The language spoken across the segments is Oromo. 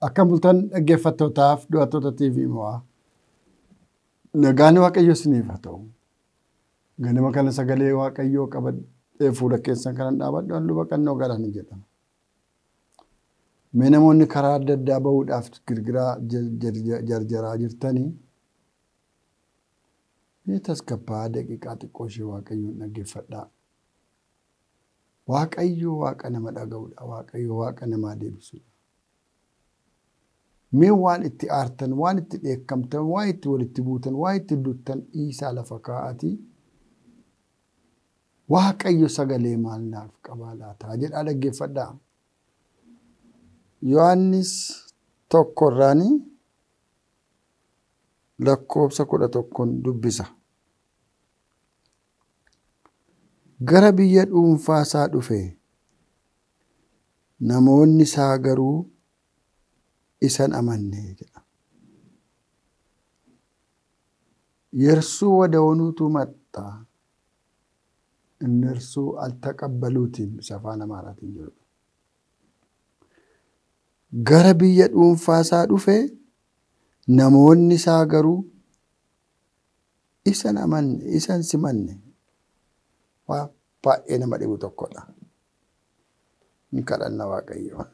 Akkam bultan dhaggeeffattootaaf du'attoota TV Mo'aa. Nagaan Waaqayyoo isiniif haa ta'u. Ganama kana sagalee Waaqayyoo qabadhee fuula keessan kanan dhaabadhu halluu baqannoo galanii jedhama. Mee namoonni karaa adda addaa bahuudhaaf girgiraa jarjaraa jirtanii mee tasgabbaa daqiiqaa xiqqoo ishee Waaqayyoon dhaggeeffadhaa. Waaqayyo Waaqa nama dhaga'uudha. Waaqayyo Waaqa namaa deebisuudha. Mee waan itti aartan, waan itti dheekkamtan, waan itti walitti buutan, waan itti duttan dhiisaa lafa kaa'atii Waaqayyo sagalee maal naaf qabaa laataa jedhaa dhaggeeffadhaa. Yohaannis 1 lakkoofsa 11 dubbisa. Gara biyya dhuunfaa isaa dhufe, namoonni isaa garuu isan amanne jedha. Yersuu wadawonuutu maxxa እነርሱ አልተቀበሉትም isa afaan Amaaraatiin jedhudha. Gara biyya dhuunfaa isaa dhufe, namoonni isaa garuu isan amanne, isan simanne. Waa baay'ee nama dhibu tokkodha. Hin kadhanna Waaqayyoon.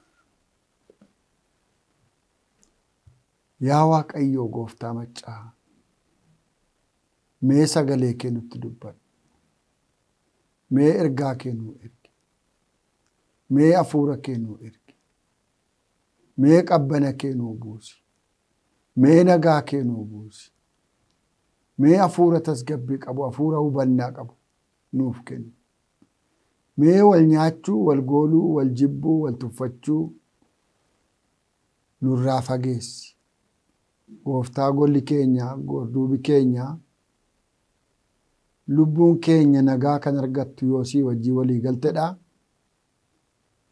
Yaa Waaqayyoo gooftaa maccaa, mee sagalee kee nutti dubbadhu. Mee ergaa kee nuu ergi. Mee hafuura kee nuu ergi. Mee qabbana kee nuu buusi. Mee nagaa kee nuu buusi. Mee hafuura tasgabbii qabu, hafuura hubannaa qabu nuuf kenni. Mee wal nyaachuu, wal gooluu, wal jibbuu, wal tuffachuu nurraa fageessi. Gooftaa golli keenya, gorduubi keenya, lubbuun keenya nagaa kan argattu yoo si wajjii walii galtedha.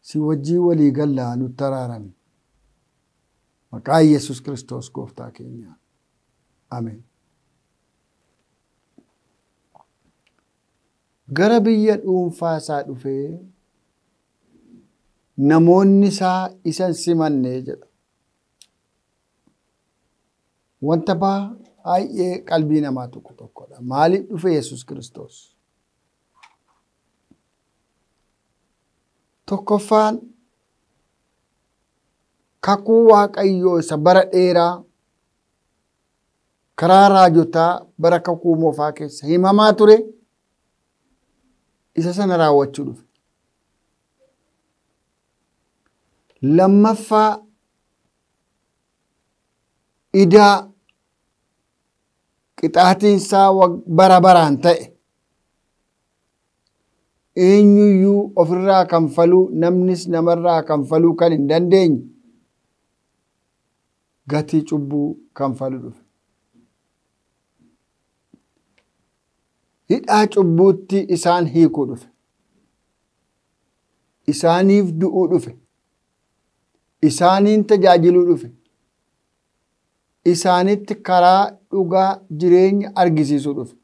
Si wajjii walii gallaa nutti araarami. Maqaa Yesuus Kiristoos gooftaa keenya. Ameen. Gara biyya dhuunfaa isaa dhufee namoonni isaa isan simanne jedha. Wanta baay'ee qalbii namaa tokko tokkodha. Maaliif dhufe Yesuus Kiristoos? Tokkoffaan kakuu Waaqayyoo isa bara dheeraa karaa raajotaa bara kakuu moofaa keessa himamaa ture isa sana raawwachuu dhufe. Lammaffaa idaa qixaatiin isaa bara baraan ta'e eenyuyyuu ofirraa kanfaluu, namnis namarraa kanfaluu kan hin dandeenye gatii cubbuu kanfaluu dhufe. Hidhaa cubbuutti isaan hiikuu dhufe. Isaaniif du'uu dhufe. Isaaniin tajaajiluu dhufe. Isaanitti karaa dhugaa jireenya argisiisuu dhufe.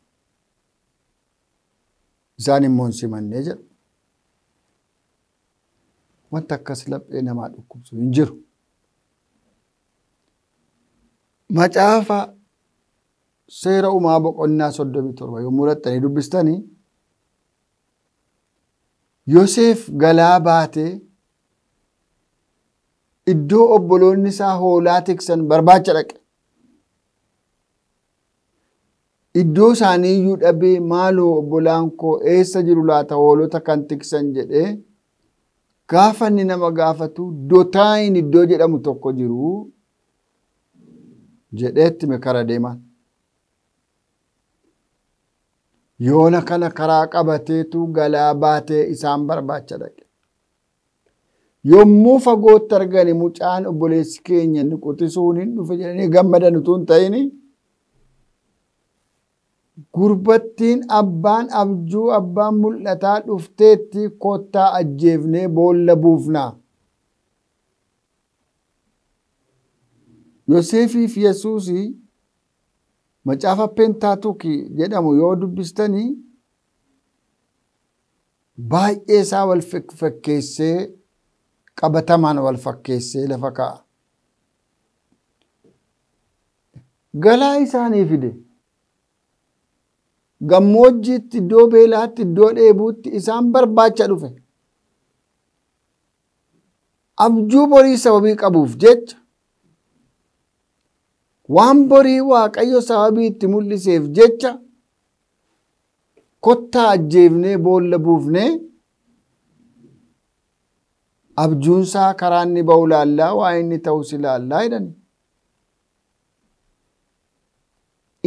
Isaan immoo hin simannee jedhu. Wanta akkas laphee namaa dhukkubsu hin jiru. Macaafa seera uumaa boqonnaa 37 yommuu dhaxxanii dubbistanii Yoseef galaa baatee iddoo obboloonni isaa hoolaa tiksan barbaacha dhaqe. Iddoo isaanii iyyuu dhabee maaloo obbolaan koo eessa jiru laata hoolota kan tiksan jedhee gaafa inni nama gaafatu Dotaayin iddoo jedhamu tokko jiru jedheetti hime kara deemaan. Yoona kana karaa qabateetu galaa baatee isaan barbaacha dhaqe. Yommuu fagootti argani mucaan obboleessi keenya inni quxisuun hin dhufe jedhanii gammadan utuu hin ta'in gurbattiin abbaan abjuu abbaan mul'ataa dhufteetti kottaa ajjeefnee boolla buufnaa. Yoseefiif Yesuusii macaafa Pentaatuuk jedhamu yoo dubbistanii baay'ee isaa wal fakkeessee qabatamaan wal fakkeessee lafa kaa'a. Galaa isaanii fide. Gammoojjiitti, iddoo beelaatti, iddoo dheebuutti isaan barbaacha dhufe. Abjuu borii sababii qabuuf jecha waan borii Waaqayyo sababii itti mul'iseef jecha kottaa ajjeefnee boolla buufnee abjuunsaa karaa inni ba'u laallaa waa inni ta'us ilaallaa jedhan.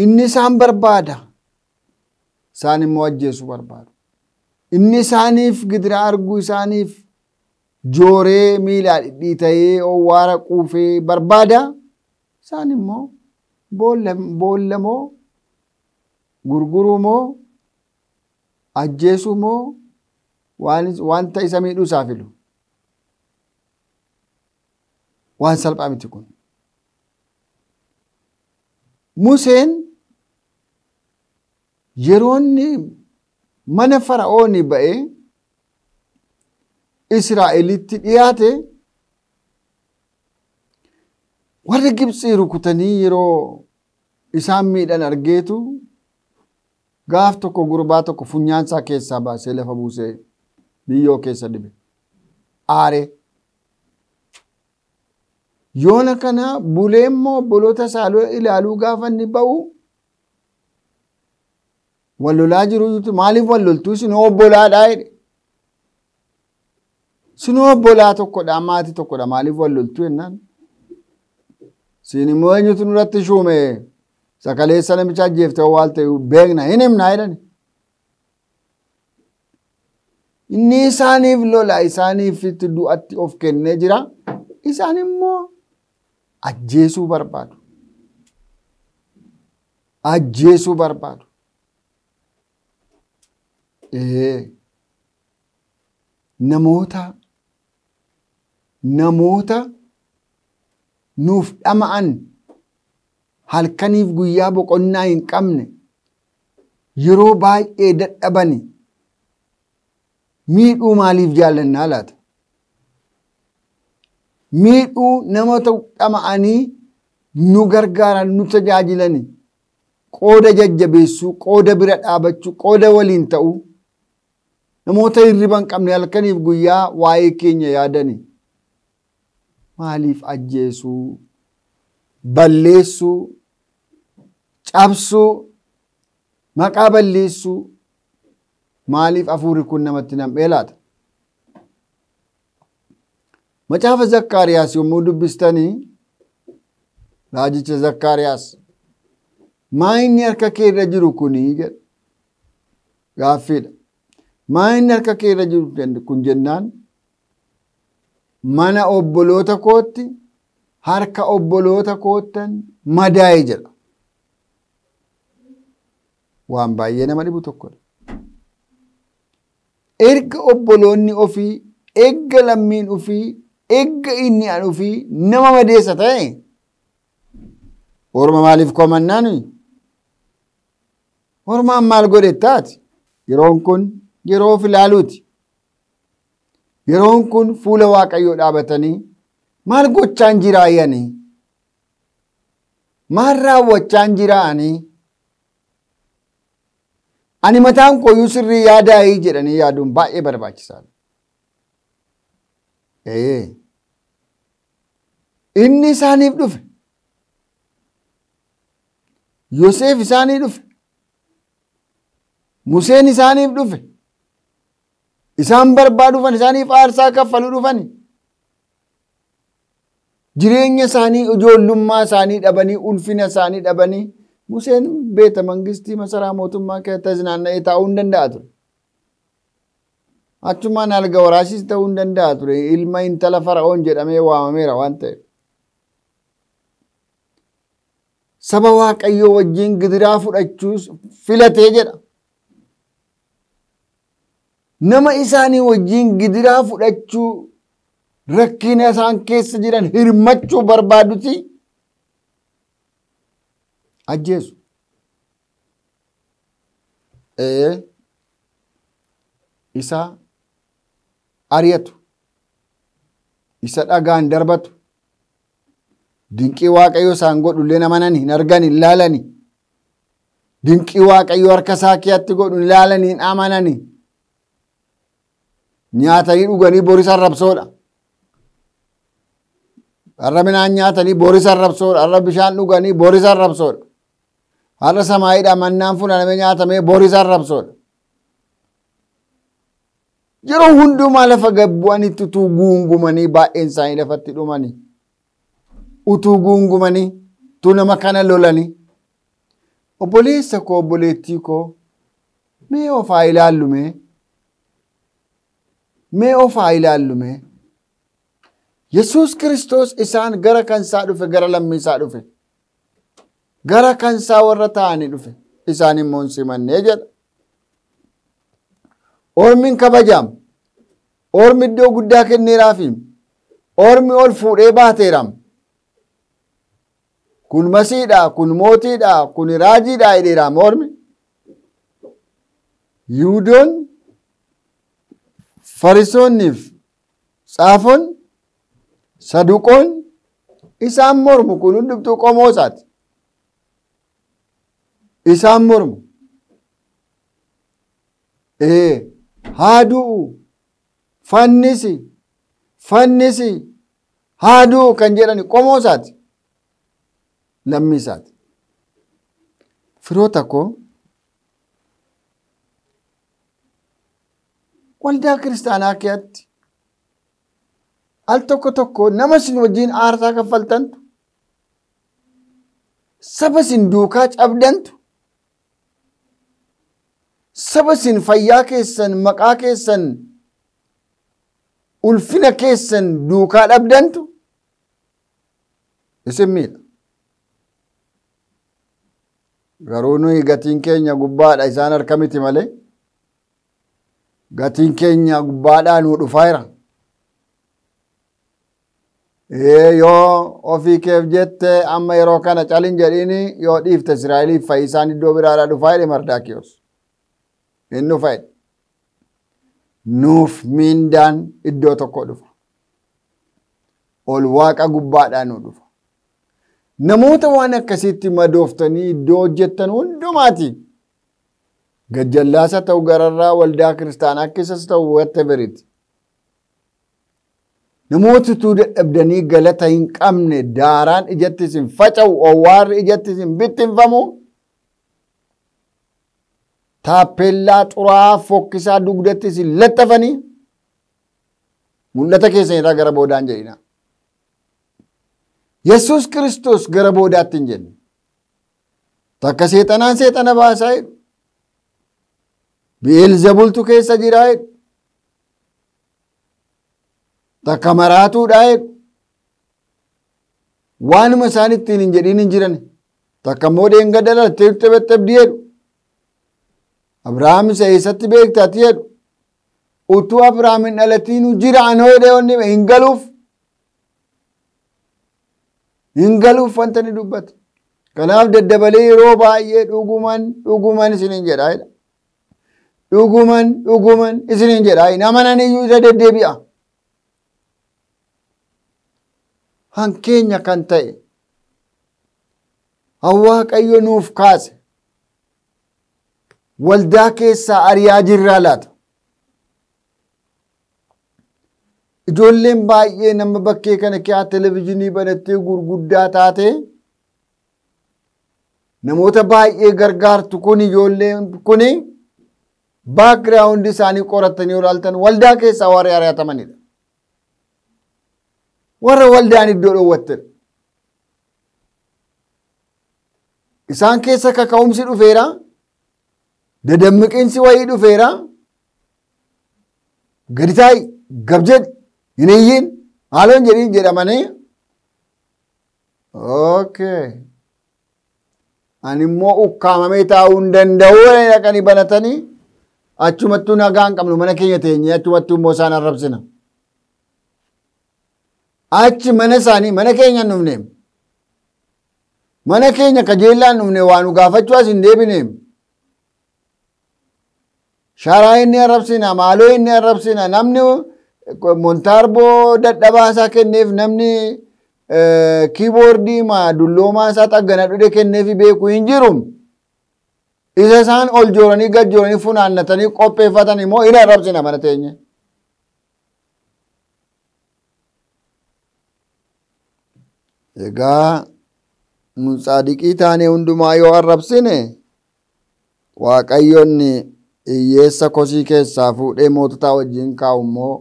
Inni isaan barbaada. Isaan immoo ajjeesuu barbaadu. Inni isaaniif gidiraa arguu isaaniif jooree miilaa dhidhiita'ee owwaara quufee barbaada. Isaan immoo boolla moo gurguruu moo ajjeesuu moo wanta isa miidhuu isaa filu. Waan salphaa miti kun. Museen yeroo inni mana Fara'oonii ba'ee Israa'elitti dhiyaate warri Gibxii rukutanii yeroo isaan miidhan argeetu gaaf tokko gurbaa tokko funyaansaa keessaa baasee lafa buusee biyyoo keessa dibe. Aaree. Yoona kana bulee immoo obboloota isaa ilaaluu gaafa inni ba'u wal lolaa jiru maaliif wal loltuu isin obbolaadhaa jedhe. Isin obbolaa tokkodha maatii tokkodha maaliif wal loltuu jennaan. Isin immoo eenyutu nurratti shuume sakaleessa namicha ajjeeftee owwaalte beekna hin himnaa jedhani. Inni isaaniif lola isaaniif itti du'atti of kennee jira. Isaan immoo ajjeesuu barbaadu. Ajjeesuu barbaadu. Namoota nuuf dhama'an halkaniif guyyaa boqonnaa hin qabne yeroo baay'ee dadhabani miidhuu maaliif jaallannaa laata? Miidhuu namoota dhama'anii nu gargaaran nu tajaajilani qooda jajjabeessuu, qooda bira dhaabachuu, qooda waliin ta'uu namoota hirriba hin qabne halkaniif guyyaa waa'ee keenya yaadani maaliif ajjeesuu, balleessuu, cabsuu, maqaa balleessuu maaliif hafuurri kun namatti nam'ee laata? Macaafa Zakkaariyaas yommuu dubbistanii raajicha Zakkaariyaas maa inni harka kee irra jiru kunii jedha. Gaaffiidha. Maa inni harka kee irra jiru kun jennaan mana obboloota kootti harka obboloota koottan madaa'e jedha. Waan baay'ee nama dhibu tokkodha. Erga obboloonni ofii, erga lammiin ofii, erga inni an ofii nama madeessa ta'e orma maaliif komannaa nuyi? Ormaan maal godhe taati? Yeroon kun yeroo of ilaaluuti. Yeroon kun fuula Waaqayyoo dhaabatanii maal gochaan jiraayanii? Maal raawwachaan jiraanii? Ani mataan kooyyuu sirrii yaadaayii jedhanii yaaduun baay'ee barbaachisaadha. Inni isaaniif dhufe. Yoseef isaanii dhufe. Museen isaaniif dhufe. Isaan barbaadu dhufan, isaaniif aarsaa kaffaluu dhufani. Jireenya isaanii, ijoollummaa isaanii dhabanii, ulfina isaanii dhabanii Museen beeta mangistii masaraa mootummaa keessatti naanna'ee taa'uu hin danda'a ture. Achumaan alga waraashis ta'uu hin danda'a ture. Ilma intala Fara'oon jedhamee waamameera waan ta'eef. Saba Waaqayyoo wajjin gidiraa fudhachuus filatee jedha. Nama isaanii wajjin gidiraa fudhachuu rakkina isaan keessa jiran hirmachuu barbaaduti. Ajjeesu. Isa ari'atu. Isa dhagaan darbatu. Dinqii Waaqayyo isaan godhu illee amanani hin argan hin laalani. Dinqii Waaqayyo harka isaa keeyatti godhu hin laalani hin amanani. Nyaatanii dhuganii boris arrabsoodha. Har'a midhaan nyaatanii boris arrabsoodha. Har'a bishaan dhuganii boris arrabsoodha. Har'a samaayiidhaa mannaan funaanamee nyaatamee boris arrabsoodha. Yeroo hundumaa lafa gad bu'anitti utuu guungumanii baay'een isaanii lafatti dhumanii. Utuu guungumanii utuu nama kana lolanii. Obboleessa koo obboleettii koo mee of haa ilaallu mee? Mee of haa ilaallu mee? Yesuus Kiristoos isaan gara kan isaa dhufe, gara lammii isaa dhufe. Gara kan isaa warra ta'anii dhufe. Isaan immoo hin simannee jedha. Ormi hin kabajaam. Ormi iddoo guddaa kenneeraafi. Ormi ol fuudhee baateeraam. Kun masiidha, kun mootiidha, kun raajiidha jedheeraam ormi. Yihuudoon, Farisoonniif Tsaafoon, Saduqoon isaan mormu. Kun hundumtuu qomoo isaati. Isaan mormu. Haa du'u, fannisi, fannisi, haa du'u kan jedhani qomoo isaati. Lammii isaati. Firoota koo, waldaa kiristaanaa keessatti al tokko tokko nama isin wajjin aarsaa kaffaltantu, saba isin duukaa cabdantu, saba isin fayyaa keessan, maqaa keessan, ulfina keessan duukaa dhabdantu isin miidha. Garuu nuyi gatiin keenya gubbaadha, isaan harka miti malee. Gatiin keenya gubbaadhaa nuu dhufaa jira. Yoo ofii keef jette amma yeroo kana calin jedhiini yoo dhiifte Israa'eliif fayyisaan iddoo biraadhaa dhufaa jedhe Mardaakiyoos. Inni dhufa jedhe. Nuuf miindaan iddoo tokko dhufa. Ol waaqa gubbaadhaa nuu dhufa. Namoota waan akkasiitti madooftanii iddoo hojjettan hundumaati. Gajjallaasa ta'u gararraa waldaa kiristaanaa keessas ta'u whatever it. Namoota utuu dadhabdanii galata hin qabne daaraan ijatti isin faca'u, owwaarri ijatti isin bittinfamu, taappellaa xuraa'aa fokkisaa dugdatti isin laxxafanii mul'ata keessan irraa gara boodaan jedhina. Yesuus Kiristoos gara boodaatti hin jenne. Takka seexanaan seexana baasaa jedhu. Bi'eelzebultu keessa jira jedhu. Takka maraatuudha jedhu. Waanuma isaan ittiin hin jedhiin hin jiran. Takka immoo dheengadda dhalattee xebexebdi jedhu. Abrahaam isa eessatti beektaati jedhu. Utuu Abrahaam hin dhalatiinuu jira anoo jedhee onni hin galuuf. Hin galuuf wanta ni dubbata. Kanaaf daddabalee yeroo baay'ee dhuguman dhuguman isiniin jedha jedha. Dhuguman dhuguman isiniin jedha. Hin amanan iyyuu isa deddeebi'a. Hankeenya kan ta'e Waaqayyo nuuf kaase waldaa keessaa ari'aa jirraa laata? Ijoolleen baay'ee nama bakkee kana keessaa televezyiinii banattee gurguddaa taate namoota baay'ee gargaartu kun ijoolleen kun baakgiraawundi isaanii qoratanii ilaaltan waldaa keessaa warra ari'atamanidha. Warra waldaan iddoo dhoowwattedha. Isaan keessa kaka'umsi dhufeera. Dadammiqinsi wayii dhufeera. Gadi taa'i, gab jedhi, hin iyyiin, haaloon jedhiin jedhamanii. Okay. Ani immoo ukkaamamee taa'uu hin danda'u dhaqanii banatanii achumattuu nagaa hin qabnu mana keenya teenyee achumattuu immoo isaan arrabsina. Achi mana isaanii mana keenya hin dhufneem. Mana keenya kajeellaan dhufne waa nu gaafachuu as hin deebineem. Sharaa inni arrabsina, maaloo inni arrabsina, namni montaarboo dadhabaa isaa kenneef, namni kiiboordii dulloomaa isaa xaggana dhudhe kenneef beeku hin jiru. Isa isaan ol jooranii gad jooranii funaannatanii qopheeffatan immoo hin arrabsina mana teenya. Egaa nu tsaadiqii taanee hundumaa yoo arrabsine, Waaqayyoonni hiyyeessa kosii keessaa fuudhee moototaa wajjin kaa'u immoo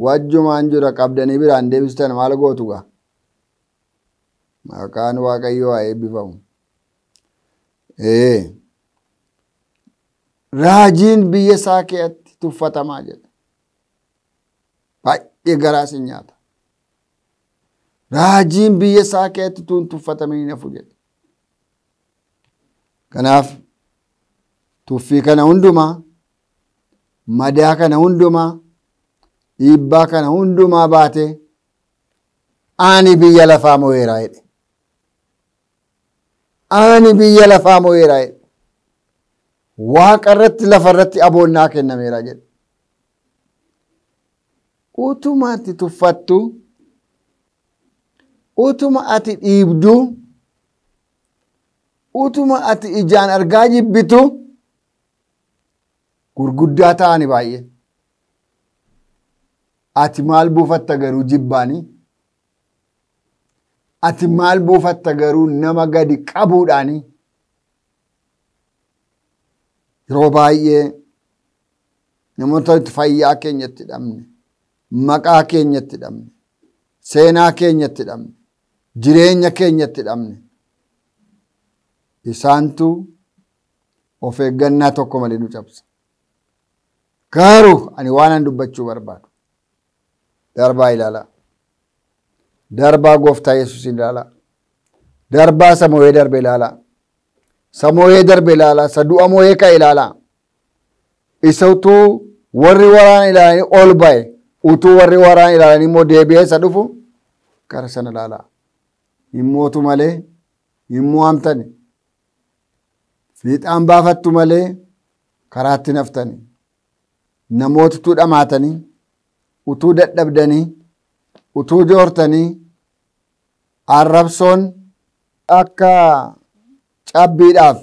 wajjumaan jira qabdanii biraan deebistan maal gootu gaa? Maqaan Waaqayyoo haa eebbifamu. Raajiin biyya isaa keessatti tuffatamaa jedha. Baay'ee garaa si nyaata. Raajiin biyya isaa keessatti tun tuffatamee hin hafu jedha. Kanaaf tuffii kana hundumaa, madaa kana hundumaa, dhiibbaa kana hundumaa baatee ani biyya lafaa mo'eeraa jedhe. Ani biyya lafaa mo'eeraa jedhe. Waaqa irratti lafa irratti aboonnaa kennameera jedhe. Utuma ati tuffattu, utuma ati dhiibdu, utuma ati ijaan argaa jibbitu gurguddaa ta'ani baay'ee. Ati maal buufatta garuu jibbaanii? Ati maal buufatta garuu nama gadi qabuudhaanii? Yeroo baay'ee namoota fayyaa keenyatti dhabne, maqaa keenyatti dhabne, seenaa keenyatti dhabne, jireenya keenyatti dhabne. Isaantu of eeggannaa tokko malee nu cabsa. Garuu ani waan an dubbachuu barbaadu. Darbaa ilaalaa. Darbaa gooftaa Yesuus ilaalaa. Darbaa Samu'eel darbe ilaalaa. Samu'eel darbe ilaalaa. Isa du'a moo'ee ka'e ilaalaa. Isa utuu warri waraana ilaalanii ol ba'e, utuu warri waraana ilaalanii immoo deebi'ee isa dhufu gara sana ilaalaa. Hin mootu malee hin mo'amtani. Fiixaan baafattu malee karaatti naftani. Namoota utuu dhamaatanii, utuu dadhabdanii, utuu joortanii, arrabsoon akka cabbiidhaaf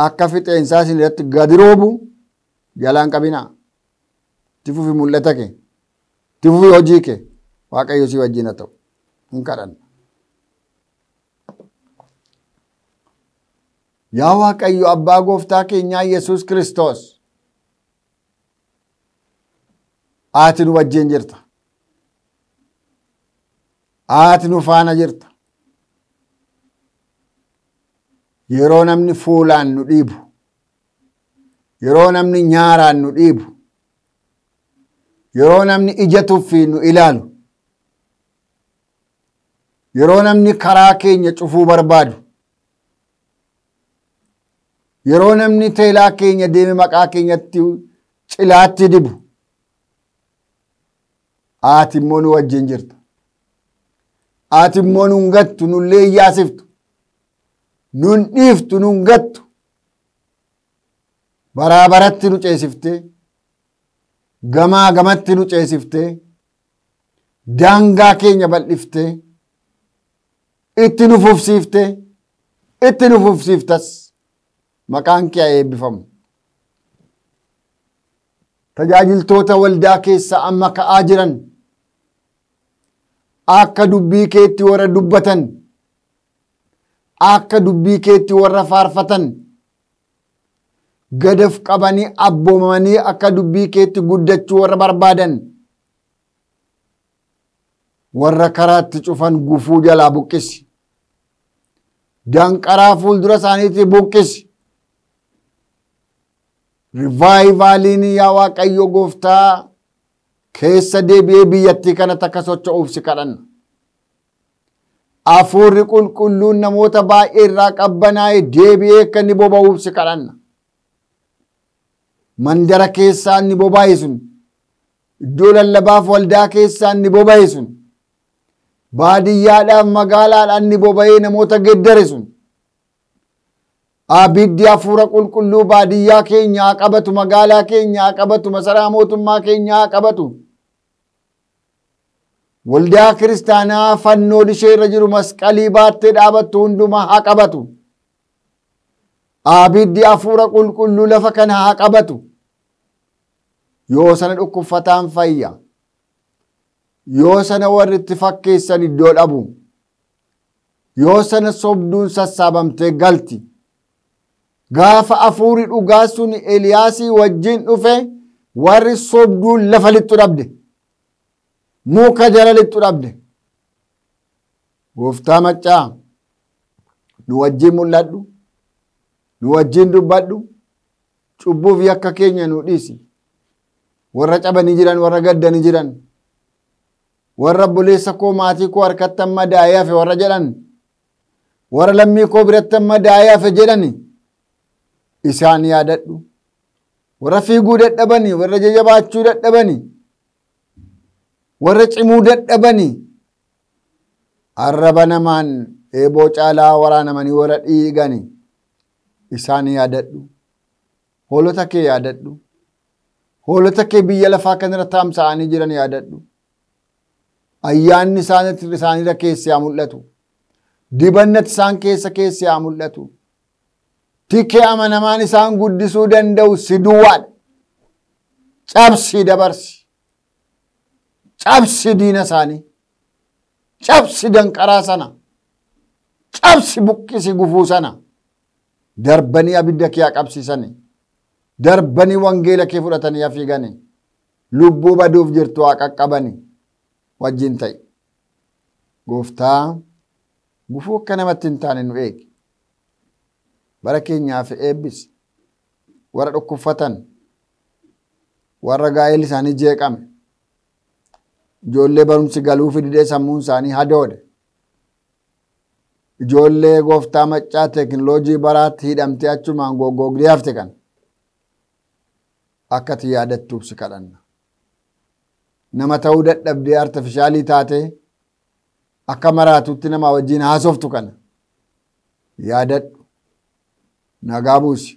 akka fixeensaa isin irratti gadi roobu jalaan qabinaa. Itti fufi mul'ata kee, itti fufi hojii kee, Waaqayyo si wajjin haa ta'u. Hin kadhanna. Yaa Waaqayyo Abbaa gooftaa keenyaa Yesuus Kiristoos, ati nu wajjin jirta. Ati nu faana jirta. Yeroo namni fuulaan nu dhiibu, yeroo namni nyaaraan nu dhiibu, yeroo namni ija tuffiin nu ilaalu, yeroo namni karaa keenya cufuu barbaadu, yeroo namni teelaa keenya deeme maqaa keenyatti cilaatti dibu, ati immoo nu wajjin jirta. Ati immoo nun gattu, nun leeyyaasiftu, nun dhiiftu, nun gattu. Baraa baratti nu ceesiftee, gamaa gamatti nu ceesiftee, daangaa keenya bal'iftee, itti nu fufsiiftee, itti nu fufsiiftas. Maqaan kee haa eebbifamu. Tajaajiltoota waldaa keessa amma ka'aa jiran akka dubbii keetti warra dubbatan, akka dubbii keetti warra faarfatan, gadaf qabanii abboomamanii akka dubbii keetti guddachuu warra barbaadan, warra karaatti cufan gufuu jalaa buqqisi. Danqaraa fuuldura isaaniitti buqqisi. Rivaayivaaliin yaa Waaqayyo gooftaa keessa deebi'ee biyyattii kanatti akka socho'uuf si kadhanna. Hafuurri qulqulluun namoota baay'ee irraa qabbanaa'e deebi'ee akka inni boba'uuf si kadhanna. Mandara keessaa inni boba'e sun, iddoo lallabaaf waldaa keessaa inni boba'e sun, Baadiyyaadhaaf magaalaadhaan ni boba'ee namoota geddare sun. Abiddi hafuura qulqulluu baadiyyaa keenya haa qabatu, magaalaa keenya haa qabatu, masaraa mootummaa keenya haa qabatu. Waldaa kiristaanaa fannoo ishee irra jiru masqalii baattee dhaabattu hundumaa haa qabatu. Abiddi hafuura qulqulluu lafa kana haa qabatu. Yoo sana dhukkubfataan fayya. Yoo sana warri itti fakkeessan iddoo dhabu. Yoo sana sobduun sassaabamtee galti. Gaafa hafuurri dhugaa sun Eliyaasii wajjin dhufe warri sobduun lafa lixxu dhabde. Muka jala lixxu dhabde. Gooftaa maccaa nu wajjin mul'adhu. Nu wajjin dubbadhu. Cubbuuf yakka keenya nu dhiisi. Warra cabanii jiran, warra gaddanii jiran, warra obboleessa koo maatii koo harkatti amma daa'ee hafe warra jedhan, warra lammii koo biratti amma daa'ee hafe jedhani isaan yaadadhu. Warra fiiguu dadhabani, warra jajabaachuu dadhabani, warra cimuu dadhabani, arraba namaan eeboo caalaa waraanamanii warra dhiigani isaan yaadadhu. Hoolota kee yaadadhu. Hoolota kee biyya lafaa kanarra tamsa'anii jiran yaadadhu. Ayyaanni isaanirra keessi haa mul'atu. Dibannati isaan keessa keessi haa mul'atu. Tikee amanamaan isaan guddisuu danda'u si duwwaadha. Cabsi dabarsi. Cabsi diina isaanii. Cabsi danqaraa sana. Cabsi buqqisi gufuu sana. Darbanii abidda kee haa qabsiisani. Darbanii wangeela kee fudhatanii haa fiigani. Lubbuu baduuf jirtu haa qaqqabani. Wajjin ta'i. Gooftaa gufuu akka namatti hin taane nu eegi. Bara keenyaaf eebbisi. Warra dhukkubfatan, warra gaa'elli isaanii jeeqame, ijoollee barumsi galuu fididee sammuun isaanii hadoode, ijoollee gooftaa maccaa teekinooloojii baraatti hidhamtee achumaan goggoogdee hafte kan akka ati yaadattuuf si kadhanna. Nama ta'uu dadhabdee artifishaalii taatee akka maraatutti nama wajjin haasoftu kana yaadadhu. Nagaa buusi.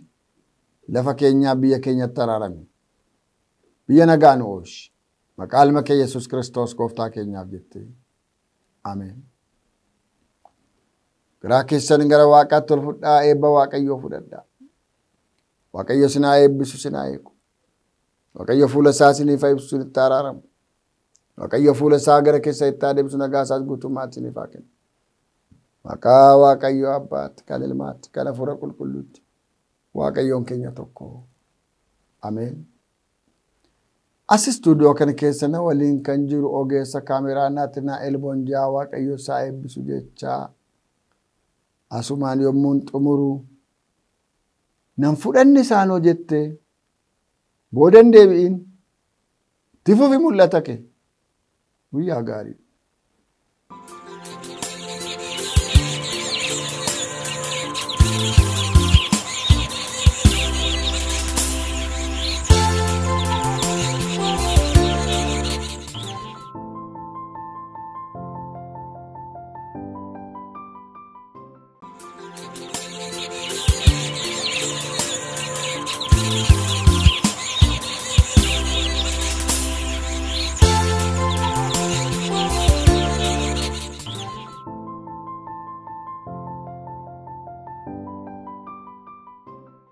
Lafa keenyaa biyya keenyatti araarami. Biyya nagaa nu oolchi. Maqaa ilma kee Yesuus Kiristoos gooftaa keenyaaf jettee. Ameen. Garaa keessan gara Waaqaatti ol fudhaa, eebba Waaqayyoo fudhadhaa. Waaqayyo sinaa eebbisu, sinaa eegu. Waaqayyo fuula isaa isiniif haa ibsu, isinitti araaramu. Waaqayyo fuula isaa gara keessa itti adeemsu, nagaa isaas guutummaatti isiniif haa kennu. Maqaa Waaqayyo Abbaatti, kan Ilmaatti, kan Hafuura Qulqulluutti. Waaqayyoon keenya tokko. Ameen. As istuudiyoo kana keessa na waliin kan jiru ogeessa kaameraa Naatinaa'el Bonjaa Waaqayyo isaa eebbisu jechaa asumaan yommuun xumuru nan fudhanne isaanoo jettee booda hin deebi'in itti fufi mul'ata kee. Guyyaa gaarii.